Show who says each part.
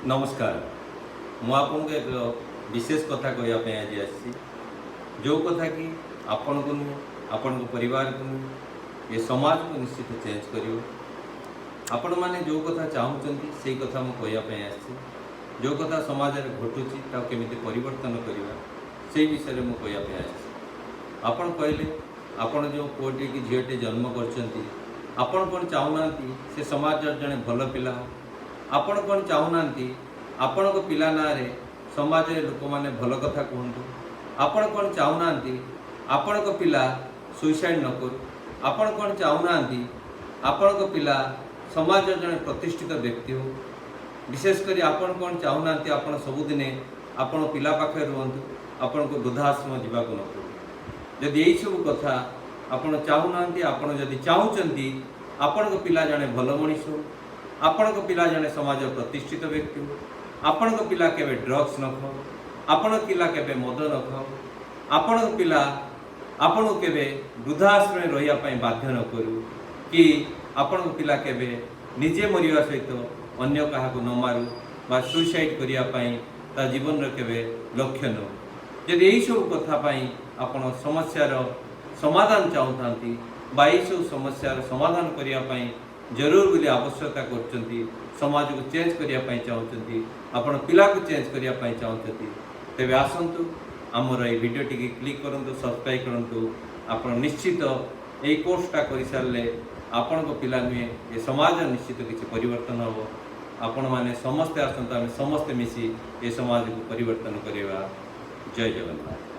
Speaker 1: ନମସ୍କାର। ମୁଁ ଆପଣଙ୍କୁ ଏକ ବିଶେଷ କଥା କହିବା ପାଇଁ ଆଜି ଆସିଛି, ଯେଉଁ କଥା କି ଆପଣଙ୍କୁ ନୁହେଁ, ଆପଣଙ୍କ ପରିବାରକୁ ନୁହେଁ, ଏ ସମାଜକୁ ନିଶ୍ଚିତ ଚେଞ୍ଜ କରିବ। ଆପଣମାନେ ଯେଉଁ କଥା ଚାହୁଁଛନ୍ତି, ସେଇ କଥା ମୁଁ କହିବା ପାଇଁ ଆସିଛି। ଯେଉଁ କଥା ସମାଜରେ ଘଟୁଛି, ତାକୁ କେମିତି ପରିବର୍ତ୍ତନ କରିବା, ସେଇ ବିଷୟରେ ମୁଁ କହିବା ପାଇଁ ଆସିଛି। ଆପଣ କହିଲେ, ଆପଣ ଯେଉଁ ପୁଅଟି କି ଝିଅଟି ଜନ୍ମ କରିଛନ୍ତି, ଆପଣ କ'ଣ ଚାହୁଁନାହାନ୍ତି ସେ ସମାଜର ଜଣେ ଭଲ ପିଲା ହଉ? ଆପଣ କ'ଣ ଚାହୁଁନାହାନ୍ତି ଆପଣଙ୍କ ପିଲା ନାଁରେ ସମାଜରେ ଲୋକମାନେ ଭଲ କଥା କୁହନ୍ତୁ? ଆପଣ କ'ଣ ଚାହୁଁନାହାନ୍ତି ଆପଣଙ୍କ ପିଲା ସୁଇସାଇଡ଼ ନ କରୁ? ଆପଣ କ'ଣ ଚାହୁଁନାହାନ୍ତି ଆପଣଙ୍କ ପିଲା ସମାଜର ଜଣେ ପ୍ରତିଷ୍ଠିତ ବ୍ୟକ୍ତି ହଉ? ବିଶେଷ କରି ଆପଣ କ'ଣ ଚାହୁଁନାହାନ୍ତି ଆପଣ ସବୁଦିନେ ଆପଣ ପିଲା ପାଖରେ ରୁହନ୍ତୁ, ଆପଣଙ୍କୁ ବୃଦ୍ଧାଶ୍ରମ ଯିବାକୁ ନ ପଡ଼ୁ? ଯଦି ଏଇସବୁ କଥା ଆପଣ ଚାହୁଁନାହାନ୍ତି, ଆପଣ ଯଦି ଚାହୁଁଛନ୍ତି ଆପଣଙ୍କ ପିଲା ଜଣେ ଭଲ ମଣିଷ ହଉ, ଆପଣଙ୍କ ପିଲା ଜଣେ ସମାଜ ପ୍ରତିଷ୍ଠିତ ବ୍ୟକ୍ତି ହଉ, ଆପଣଙ୍କ ପିଲା କେବେ ଡ୍ରଗ୍ସ ନ ଖାଉ, ଆପଣଙ୍କ ପିଲା କେବେ ମଦ ନ ଖାଉ, ଆପଣଙ୍କ ପିଲା ଆପଣଙ୍କୁ କେବେ ବୃଦ୍ଧାଶ୍ରମରେ ରହିବା ପାଇଁ ବାଧ୍ୟ ନ କରୁ କି ଆପଣଙ୍କ ପିଲା କେବେ ନିଜେ ମରିବା ସହିତ ଅନ୍ୟ କାହାକୁ ନ ମାରୁ ବା ସୁଇସାଇଡ଼ କରିବା ପାଇଁ ତା ଜୀବନର କେବେ ଲକ୍ଷ୍ୟ ନ ହଉ, ଯଦି ଏଇସବୁ କଥା ପାଇଁ ଆପଣ ସମସ୍ୟାର ସମାଧାନ ଚାହୁଁଥାନ୍ତି ବା ଏଇସବୁ ସମସ୍ୟାର ସମାଧାନ କରିବା ପାଇଁ ଜରୁର ବୋଲି ଆବଶ୍ୟକତା କରୁଛନ୍ତି, ସମାଜକୁ ଚେଞ୍ଜ କରିବା ପାଇଁ ଚାହୁଁଛନ୍ତି, ଆପଣ ପିଲାକୁ ଚେଞ୍ଜ କରିବା ପାଇଁ ଚାହୁଁଛନ୍ତି, ତେବେ ଆସନ୍ତୁ, ଆମର ଏଇ ଭିଡ଼ିଓଟିକି କ୍ଲିକ୍ କରନ୍ତୁ, ସବସ୍କ୍ରାଇବ୍ କରନ୍ତୁ। ଆପଣ ନିଶ୍ଚିତ ଏଇ କୋର୍ସଟା କରିସାରିଲେ ଆପଣଙ୍କ ପିଲା ନୁହେଁ, ଏ ସମାଜ ନିଶ୍ଚିତ କିଛି ପରିବର୍ତ୍ତନ ହେବ। ଆପଣମାନେ ସମସ୍ତେ ଆସନ୍ତୁ, ଆମେ ସମସ୍ତେ ମିଶି ଏ ସମାଜକୁ ପରିବର୍ତ୍ତନ କରିବା। ଜୟ ଜଗନ୍ନାଥ।